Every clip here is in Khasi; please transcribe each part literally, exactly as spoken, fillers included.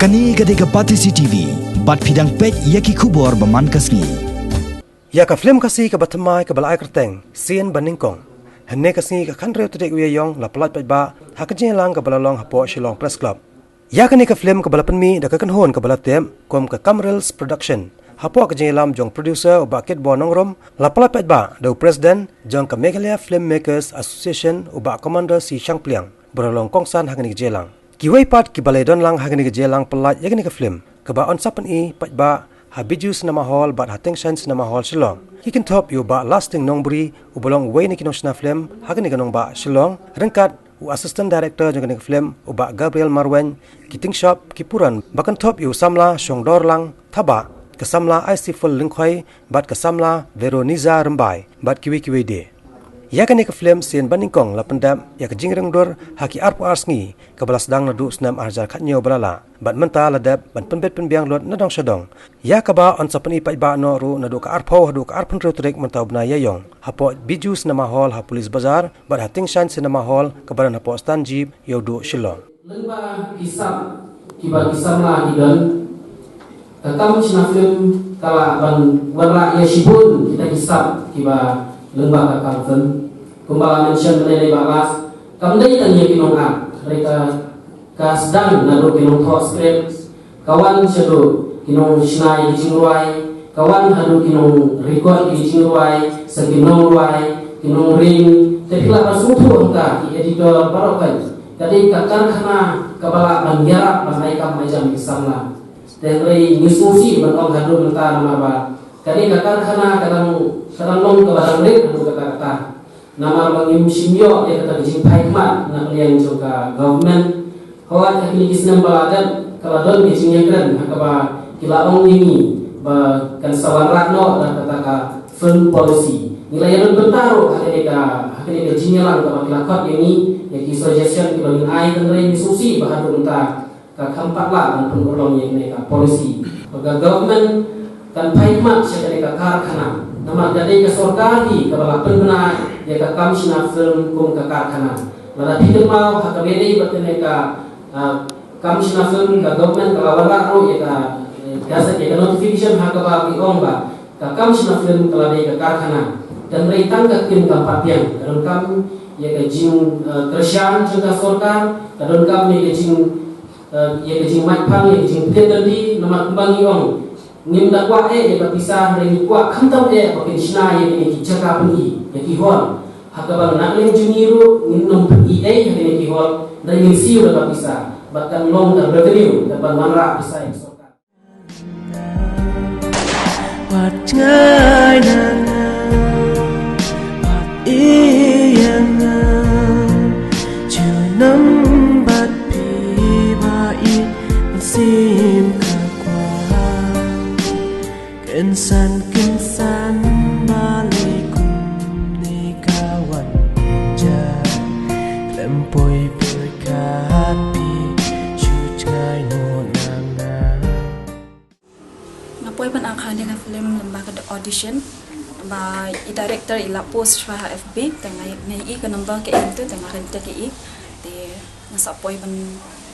Kane ka dei ka Batesi T V, bad phi dang peit ïa ki khubor ba man ka sngi. Ïa ka film Khasi kaba thymmai kaba la ai kyrteng Sien Banyngkong, hynne ka sngi ka khathynriew tarik u Ïaïong la pyllait paidbah ha ka jingïalang kaba la long hapoh Shillong Press Club. Ïa kane ka film kaba la pynmih da ka kynhun kaba la tip kum ka Kamrils Production, hapoh ka jingïalam jong producer u Bah Kitbor Nongrum, la pyllait paidbah da u President jong ka Meghalaya Filmmakers Association u Bah Commander C Shangpliang, ba la long kongsan ha kane ka jingïalang. Kiwei pat kiba la ïadon lang ha kane ka jingïalang pyllait ïa kane ka film, kaba yn sa pyni paidbah ha Bijou Cinema Hall bad ha Tingshine Cinema Hall Shillong, ki kynthup ïa u Bah Lasting Nongbri, uba long uwei na ki nongshna film ha kane ka nongbah Shillong, ryngkat u Assistant Director jong kane ka film u Bah Gabriel Marwein, ki tyngshop ki puran ba kynthup ïa u samla Shongdorlang Thabah, ka samla Aisiful Lyngkhoi, bad ka samla Veronisa Rymbai, bad kiwei kiwei de. Ïa kane ka film Sien Banyngkong la pyndep ïa ka jingryngdur ha ki arphew ar sngi, kaba la sdang naduh snem ar hajar khathynñiew ba la lah, bad mynta la dep ban pynbit pynbiang lut na dong sha dong. Ïa kaba yn sa pyni paidbah noh ruh naduh ka arphew haduh ka arphew hynriew tarik mynta u bnai Ïaïong, hapoh Bijou Cinema Hall ha Police Bazar bad ha Tingshine Cinema Hall kaba don hapoh Stanjeep, Ïewduh, Shillong. Lyngba ki sam, kiba ki samla ki don, ka kam shna film ka lah ban wanrah ïa shibun kita ki sam kiba lyngba ka kam film. Kumba la mention mynne da i Bah Las, kam dei tang ïa ki nong-act, hynrei ka, ka sdang naduh ki nongthoh script, ka wan shaduh ki nongshna ïa ki jingrwai, ka wan haduh ki nongrecord ïa ki jingrwai, sa ki nongrwai, ki nongring, te phi lah ban sngewthuh hangta ki editor baroh kan. Ka dei ka karkhana kaba lah ban ïarap ban ai kam ai jam ïa ki samla. Te hynrei ngi sngewsih ban ong haduh mynta namar ba ka dei ka karkhana ka dang, ka dang long kaba dang rit haduh katta katta. Namar ba ngim shym ïoh ïa kata ka jingphai khmat na ka liang jong ka government. Hooid, ha kine ki snem ba la dep ka la don ka jingïakren ha kaba ki la ong ïa ngi ba kan sa wanrah noh da kata ka film policy. Ngi la ïadon bynta ruh ha kane ka, ha kane ka jingïalang kaba ki la khot ïa ngi, ïa ki suggestion kiba ngin ai, hynrei ngi sngewsih ba haduh mynta ka kham pat lah ban pynurlong ïa kane ka policy. Ba ka government kan phai khmat sha kane ka karkhana. Namar ka dei ka sorkar hi kaba la pynbna ïa ka kam shna film kum ka karkhana. Lada phi kynmaw ha kaba ïadei bad kane ka, ah, kam shna film, ka government ka la wanrah ruh ïa ka, eh, gazette, ïa ka notification ha kaba ki ong ba ka kam shna film ka la dei ka karkhana. Hynrei tang ka ktien kam pat biang. Ka donkam ïa ka jing, eh, kyrshan jong ka sorkar, ka donkam ïa ka jing, eh, ïa ka jingmait phang, ïa ka jingpynlong, namar kumba ngi ong, ngim da kwah eh ïa ka pisa, hynrei ngi kwah khamtam eh ba kin shna ïa kine ki jaka pyni, ïa ki hall. Ha kaba na ka liang jong ngi ruh ngin nym pyni eh ha kine ki hall, hynrei ngin siew da ka pisa, bad kan long ka revenue kaban wanrah pisa ïa ka sorkar. Wat jngai na nga, wat ïeng na nga, junom bad phi ba ïeit mynsiem ka kwah. Kynsan kynsan ba lei kumne ka wan ja. Khlem poi pyrkhat phi shu jngai noh na nga. Nga poi ban act ha kane ka film lyngba ka audition. Ba i director i la post shuwa ha F B, te nga, nga ïohi ka number ka im tu, te nga contact ïa i. Te nga sa poi ban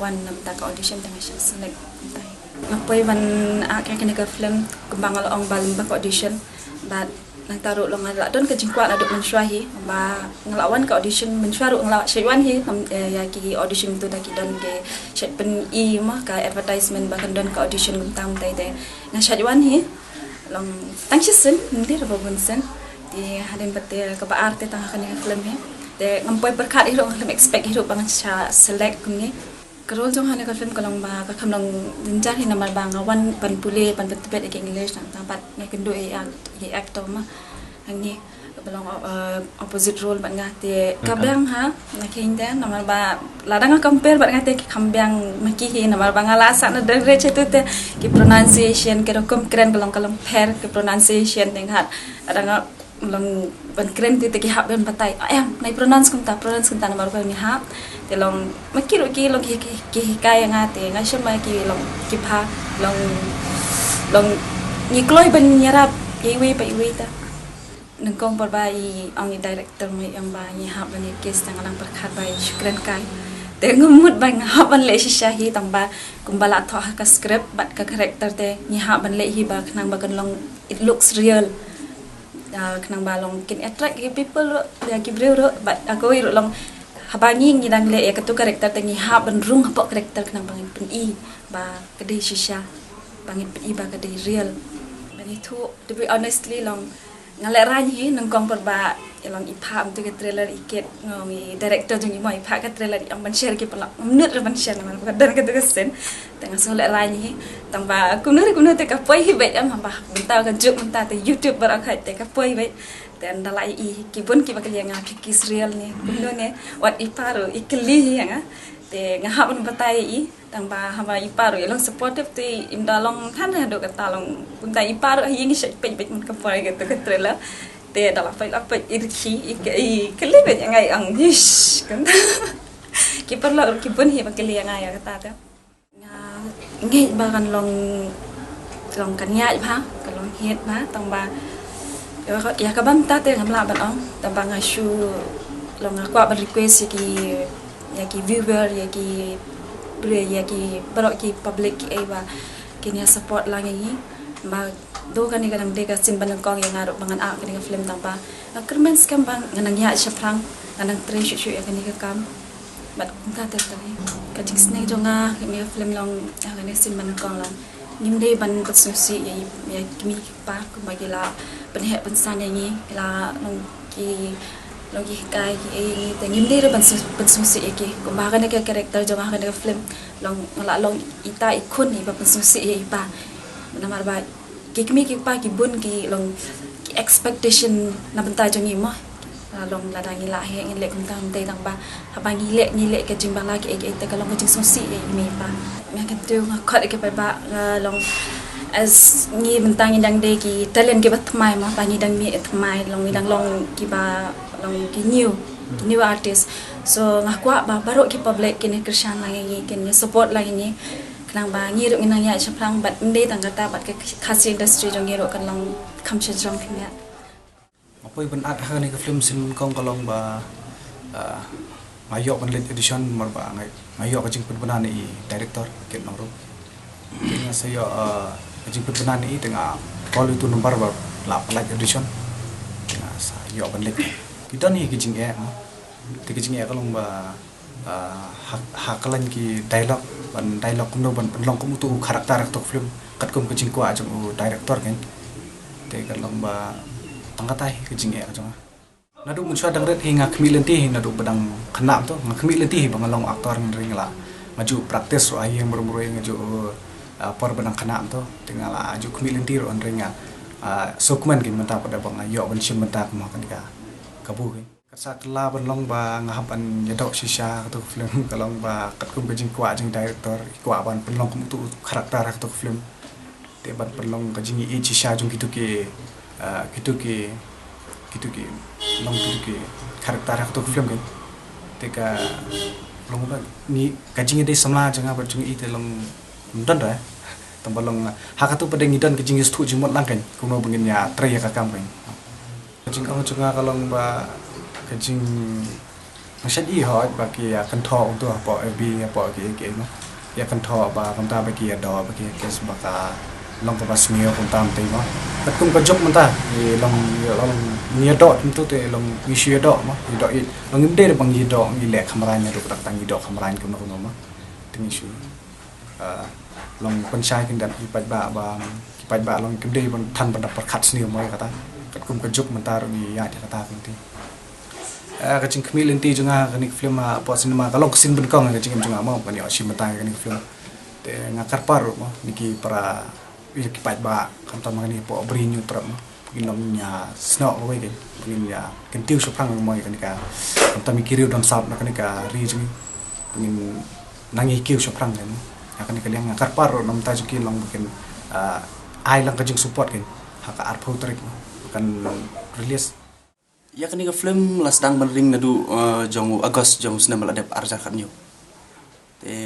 wan na bynta ka audition, te nga shah select bynta. Nga poi ban act ha kane ka film kumba nga la ong ba lyngba ka audition. Bad nangta ruh long nga la don ka jingkwah naduh mynshuwa hi, ba nga la wan ka audition mynshuwa ruh nga la shait wan hi, nam, eh, ïa ki audition tu da ki don ki shait pyni ma ka advertisement ba kan don ka audition kumta kumta te. Nga shait wan hi, long tang shisien, ym dei ruh ba bun sien. Te hadien pat te kaba ar te tang ha kane ka film hi. Te ngam poi pyrkhat hi ruh, ngam expect hi ruh ba ngan shah select kumne. Ka role jong nga ha kane ka film ka long ba ka kham long jynjar hi namar ba nga wan ban pule, ban pyntbit ïa ka English, nangta pat nga kynduh ïa, ïa actor ma. Hangne kaba long, uh, opposite role bad nga te ka biang ha, na ki hynda namar ba lada nga compare bad nga te ki kham biang ma ki hi namar ba nga la sah na dang rech tu te ki pronunciation, ki rukom kren ka long ka long pher, ki pronunciation te nga lada nga long ban kren tu te ki hap ban batai. Ah, em, nai pronounce kumta, pronounce kumta namar ba ngi hap. Te long ma ki ruh ki long ki, ki, ki hikai ïa nga te nga shem ma ki long ki pha, long, long ngi kloi ban ïarap ïa iwei pa iwei ta. Nyngkong por ba i ong i director mo i ong ba ngi hap ban ïa cast, te nga dang pyrkhat ba i shu kren kai. Te nga mut ba nga hap ban leh shisha hi, tang ba kumba la thoh ha ka script bad ka character te ngi hap ban leh hi ba khnang ba kan long, it looks real. Ah, khnang ba long kin attract ki people ruh, ïa ki briew ruh, bad ako ruh long haba ngi ngi dang leh ïa katu character te ngi hap ban rung hapoh character khnang ba ngin pyni ba ka dei shisha, ba ngin pyni ba ka dei real. Ba ngi thuh, to be honestly long nga lehraiñ hi nyngkong por ba i long i phah mynta ka trailer i kit, nga ong i director jong i mo i phah ka trailer i ong ban share ki paralok, ngam nud ruh ban share namar ba ka don katu ka scene. Te nga sngew lehraiñ hi, tang ba kumno re kumno te ka poi hi beit, em, haba mynta ka juk mynta te YouTube baroh khoit te ka poi beit. Te ynda la i, ki bun kiba kylli ïa nga phi kiss real ne kumno ne, wat i pa ruh i kylli hi ïa nga. Te nga hap ban batai ïa i, tang ba haba i pa ruh i long supportive te ynda long than haduh kata long kumta i pa ruh ha ïing i shait peit beit mut ka poi katu ka trailer. Te da la peit la peit i rkhie i, i kylli beit ïa nga i ong ish kumta. Ki paralok ruh ki bun hi ba kylli ïa nga ïa kata te. Nga ngeit ba kan long, long kan ïaid bha, kan long hit bha, tang ba ïa ka, ïa ka bynta te ngam lah ban ong, tang ba nga shu long nga kwah ban request ïa ki, ïa ki viewer, ïa ki briew, ïa ki baroh ki public kiei ba kin ïa support lang ïa ngi. Ba do kane ka dang dei ka sien ba nyngkong ïa nga ruh ba ngan act kane ka film, tang ba nga kyrmen skhem ba ngan nang ïaid shaphrang, ngan nang trei shuh shuh ïa kane ka kam. Bad kumta te te ka jingsneng jong nga ha kane ka film long, ha kane ka sien ba nyngkong long ngim dei ban pynsngewsih ïa, ïa ki kmie ki kpa kumba ki la pynheh pynsan ïa ngi, ki la long ki, long ki hikai kiei ïa ngi, te ngim dei ruh ban sngewsih ïa ki. Kumba ha kane ka character jong nga ha kane ka film long nga la long ita i khun iba pynsngewsih ïa i pa. Namar ba ki kmie ki kpa ki bun ki long ki expectation na bynta jong ngi mo. La long lada ngi la heh ngin leh kumta kumta, tang ba haba ngi leh, ngi leh ka jingbakla kiei kiei te ka long ka jingsngewsih ïa i mei i pa. Nga kyntu nga khot ïa ki paidbah, nga long as ngi mynta ngi dang dei ki talent kiba thymmai mo, ba ngi dang mih thymmai long ngi dang long kiba long ki new, ki new artist. So nga kwah ba baroh ki public kin ïa kyrshan lang ïa ngi, kin ïa support lang ïa ngi. Khnang ba ngi ruh ngin nang ïaid shaphrang bad ym dei tang kata bad ka Khasi industry jong ngi ruh kan long kham shajrong khyndiat. Nga poi ban act ha kane ka film sien nyngkong ka long ba, ah, nga ïoh ban leit audition namar ba nga, nga ïoh ka jingpynbna na i director Kit Nongrum. Te nga sa ïoh, ah, ka jingpynbna na i te nga call ïa utu u number ba la pynlait audition. Te nga sa ïoh ban leit. Ki don hi ki jingeh, ah. Te ki jingeh ka long ba, ah, ha, ha ka lain ki dialogue, ban dialogue kumno ban pynlong kum utu u character ha kato ka film, katkum ka jingkwah jong u director kan. Te ka long ba tang kata hi ka jingeh ka jong nga. Naduh mynshuwa dang rit hi nga khmih lynti hi naduh ba dang khynnah to, nga khmih lynti hi ba nga long actor, hynrei nga la, nga ju practice ruh ha ïing mar mar nga ju, ah, por ba dang khynnah to, te nga la ju khmih lynti ruh hynrei nga, ah, sngewkmen kein mynta pat da ba nga ïoh ban shim bynta kum ha kane ka kabu kein. Ka sa kylla ban long ba nga hap ban ïadoh shisha ha kato ka film ka long ba katkum ka jingkwah jong director, i kwah ban pynlong kum utu u character ha kato ka film. Te ban pynlong ka jingïeit shisha jong kito ki, ah, kito ki, kito ki, long kito ki character ha kato ka film kan. Te ka long ba ngi ka jingïadei samla jong nga bad jong i te long ym don re. Tang ba long ha kato pat de ngi don ka jingïasngewthuh jingmut lang kan. Kumno ba ngin ïatrei ïa ka kam kan. Ka jingong jong nga ka long ba ka jing, nga shait i hooid ba ki ïa kynthoh kumto hapoh F B, hapoh kiei kiei mo. Ïa kynthoh ba kumta ba ki ïa doh, ba ki ïa case ba ka long kaba sniew kumta mynta mo. Katkum ka juk mynta ngi long, ngi long ngi ïa doh kumto te long ngi shu ïa doh mo, ngi doh i long ngim dei ba ngi ïa doh, ngi leh khamrain haduh katta katta ngi doh khamrain kumno kumno mo. Te ngi shu, ah, long pynshai khyndiat ki paidbah ba, ki paidbah long kim dei ban than ban da pyrkhat sniew mo ïa kata. Katkum ka juk mynta ruh ngi ïaid ïa kata kumta. Ah, ka jingkhmih lynti jong nga ha kane ka film hapoh cinema ka long ka sien ba nyngkong ka jingim jong nga mo ban ïoh shim bynta ha kane ka film. Te nga kyrpad ruh mo na ki para ïa ki paidbah khamtam ha kane hapoh Bri Hynñiewtrep mo. Ngin long ïa snoh kawei kein, ngin ïa kyntiew shaphrang mo ïa kane ka, khamtam ïa ki riew don sap na kane ka ri jong ngi. Ngin nang ïa kiew shaphrang kein mo. Ha kane ka liang nga kyrpad ruh na bynta jong ki long ba kin, ah, ai lang ka jingsupport kein. Ha ka arphew tarik mo kan release. Ïa kane ka film la sdang ban ring naduh, eh, jong u August jong u snem ba la dep ar hajar khathynñiew. Te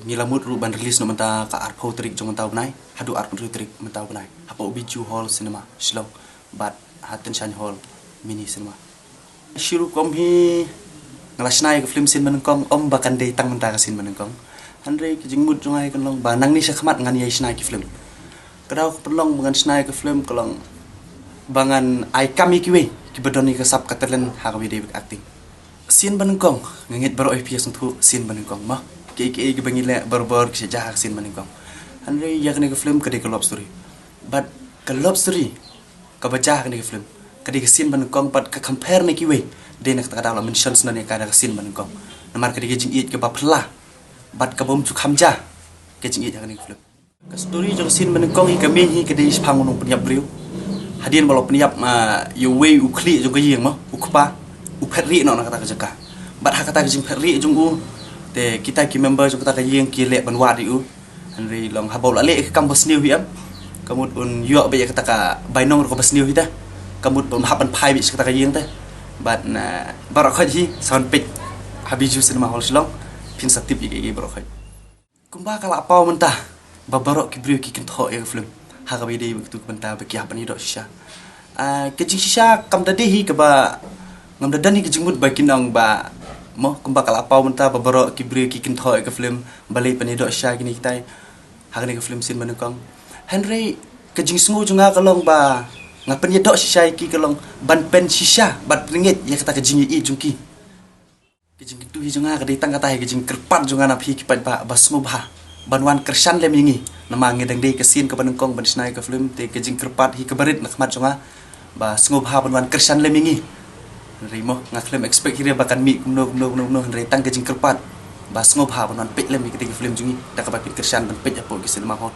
ngi la mut ruh ban release na mynta ka arphew tarik jong mynta u bnai haduh arphew tarik mynta u bnai hapoh Bijou Hall Cinema Shillong bad ha Tynshain Hall Mini Cinema. Shi rukom hi Nga la shna ïa ka film Sien Banyngkong, ym ba kan dei tang mynta ka Sien Banyngkong. Hynrei ka jingmut jong nga ka long ba nangne sha khmat ngan ïai shna ki film. Ka daw ka pynlong ba ngan shna ïa ka film ka long ba ngan ai kam ïa kiwei kiba don ïa ka sap ka talent ha kaba ïadei bad acting. Sien Banyngkong, nga ngeit baroh ïa phi sngewthuh Sien Banyngkong mo. Kiei kiei kiba ngi leh barabor ki sha jia ha ka Sien Banyngkong. Hynrei ïa kane ka film ka dei ka love story. Bad ka love story kaba jia ha kane ka film ka dei ka Sien Banyngkong, bad ka compare na kiwei, dei na kata ka daw la mention shen ïa ka da ka Sien Banyngkong. Namar ka dei ka jingïeit kaba phylla bad kaba ym ju kham jia ka jingïeit ha kane ka film. Ka story jong ka Sien Banyngkong hi ka main hi ka dei shaphang u nongpynïap briew. Hadien ba la pynïap, ah, ïa uwei u khlieh jong ka ïing mo, u kpa u phet rieh noh na kata ka jaka. Bad ha kata ka jingphet rieh jong u, te kita ki member jong kata ka ïing ki leh ban wad ïa u. Hynrei long haba u la leh ka kam ba sniew hi em, ka mut un ïoh beit ïa kata ka bainong ruh kaba sniew hi te. Ka mut ba un hap ban phai beit sha kata ka ïing te. Bad na baroh khoit hi sa wan peit ha Bijou Cinema Hall Shillong, phin sa tip ïa kiei kiei baroh khoit. Kumba ka la paw mynta ba baroh ki briew ki kynthoh ïa ka film ha kaba ïadei bad katu ka bynta ba ki hap ban ïadoh shisha. Ah, ka jingshisha kam da dei hi kaba, ngam da don hi ka jingmut ba kin ong ba mo, kumba ka la paw mynta ba baroh ki briew ki kynthoh ïa ka film, balei phin ïadoh shisha kine kitai ha kane ka film Sien Banyngkong. Hynrei ka jingsngew jong nga ka long ba nga pynïadoh shisha ïa ki ka long ban pynshisha bad pynngeit ïa kata ka jingïeit jong ki. Ka jingkyntu hi jong nga ka dei tang kata hi, ka jingkyrpad jong nga na phi ki paidbah ba sngewbha ban wan kyrshan lem ïa ngi. Namar ngi dang dei ka Sien kaba nyngkong ban shna ïa ka film, te ka jingkyrpad hi kaba rit na khmat jong nga ba sngewbha ban wan kyrshan lem ïa ngi. Hynrei mo, nga khlem expect hi re ba kan mih kumno kumno kumno kumno, hynrei tang ka jingkyrpad ba sngewbha ban wan peit lem ïa kata ka film jong ngi, da kaba phin kyrshan ban peit hapoh ki cinema hall.